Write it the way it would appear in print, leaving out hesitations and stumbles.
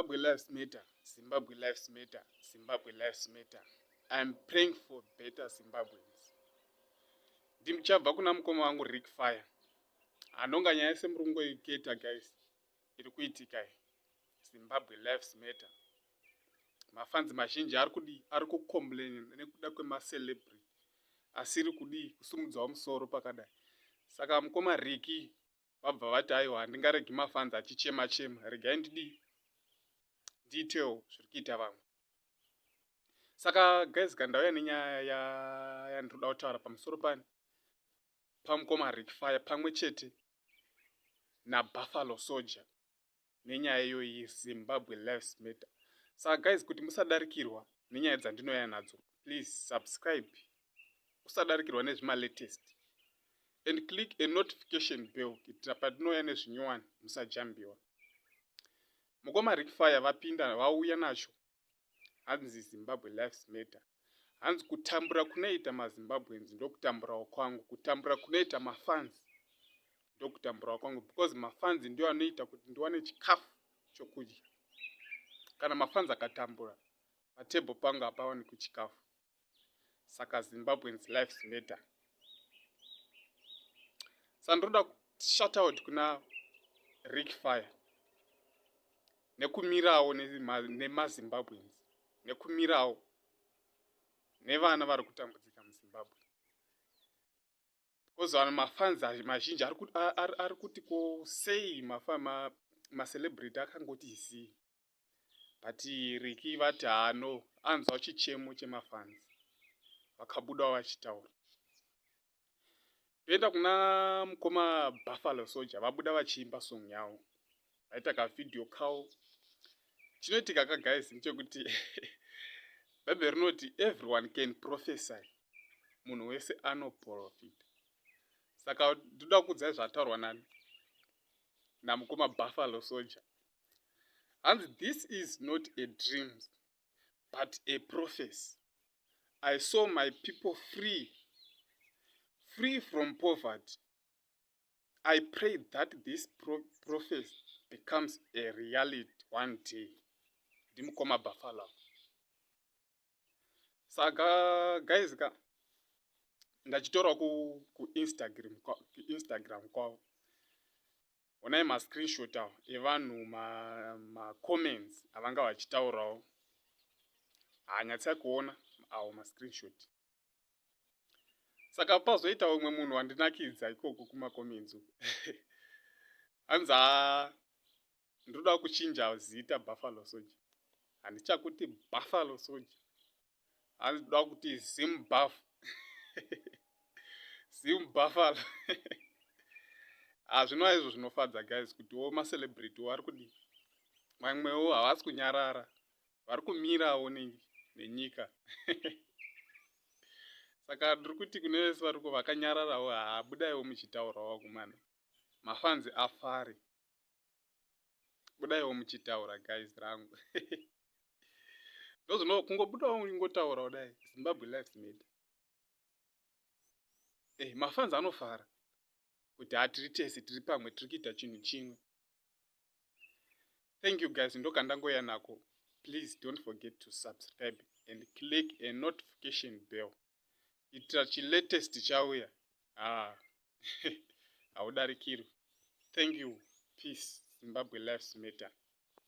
Zimbabwe Lives Matter, Zimbabwe Lives Matter, Zimbabwe Lives Matter. I'm praying for better Zimbabweans. Ndichabva kuna mukoma wangu Rick Fire. Anonga nyaya yese muri kungoiketa guys iri kuitika iyi. Zimbabwe Lives Matter. Mafanzi mazhinji ari kudii? Ari kucomplain nekuda kwemacelebrity asiri kudii kusumudzawo musoro pakadai. Saka mukoma Ricky vabva vati aiwa, handingaregi mafanzi achichema chema, regai ndidii, ndiitewo zviri kuita vamwe. Saka guys, kandauya nenyaya yandinoda kutaura pamusoro pani pamukoma Rick Fire pamwe chete naBuffalo Soldier nenyaya iyoyi, Zimbabwe Lives Matter. Saka guys, kuti musadarikirwa nenyaya dzandinouya nadzo, please subscribe, usadarikirwa nezvimalatest, and click a notification bell kuitira patinouya nezvinyowani musajambiwa. Mukoma Rick Fire vapinda, vauya nacho, hanzi Zimbabwe Lives Matter. Hanzi kutambura kunoita maZimbabweans ndokutamburawo kwangu, kutambura kunoita mafans ndokutamburawo kwangu, because mafans ndio anoita kuti ndiwane chikafu chokudya. Kana mafans akatambura, patable pangu hapawanikwi chikafu. Saka Zimbabweans Lives Matter. Saka ndinoda shout out kuna Rick Fire nekumirawo nemaZimbabweans, nekumirawo nevana vari kutambudzika muZimbabwe, because vanhu, mafans mazhinji ari kuti ko sei macelebrity akangoti zii? But Ricky vati haano anzwa chichemo chemafans, vakabudawo vachitaura. Toenda kuna mukoma Buffalo Soldier, vabuda vachiimba song yavo, vaita kavideo kavo. Chinoitika ka guys ndechekuti Bhaibheri rinoti everyone can prophesy, munhu wese anoprofita. Saka ndoda kuudzai zvataurwa nani namukoma Buffalo Soldier. Hanzi, "This is not a dream but a prophecy. I saw my people free, free from poverty. I pray that this prophecy becomes a reality one day." Ndimukoma Buffalo. Saka guys ka, ndachitora kuInstagram, kuInstagram kwavo. Onai mascreenshot awo evanhu, macomments avanga vachitaurawo. Hanyatsai kuona awo mascreenshot. Saka pazoita umwe munhu wandinakidza ikoko kumacomments uku. Hanzi, "Ha, ndoda kuchinja zita Buffalo Soldier, handichakuti Buffalo Soldier." Hanzi, "Ndoda kuti Zimbuff, Zim Buffalo." Hazvinova izvo zvinofadza guys, kutiwo macelebrity vari kudii, vamwewo havasi kunyarara, vari kumirawo nenyika. Saka ndiri kuti kune vese variko vakanyararawo, habudaiwo muchitaurawo kumana mafanzi afare, budaiwo muchitaura guys rangu. Ndozvino kungobudawo ungotaura kudai, Zimbabwe Lives Matter, mafanzi anofara kuti hatiri tese, tiri pamwe, tiri kuita chinhu chimwe. Thank you guys, ndokandangoya nako. Please don't forget to subscribe and click a notification bell kuitira chilatest chauya, ah, haudarikirwi. Thank you, peace. Zimbabwe Lives Matter.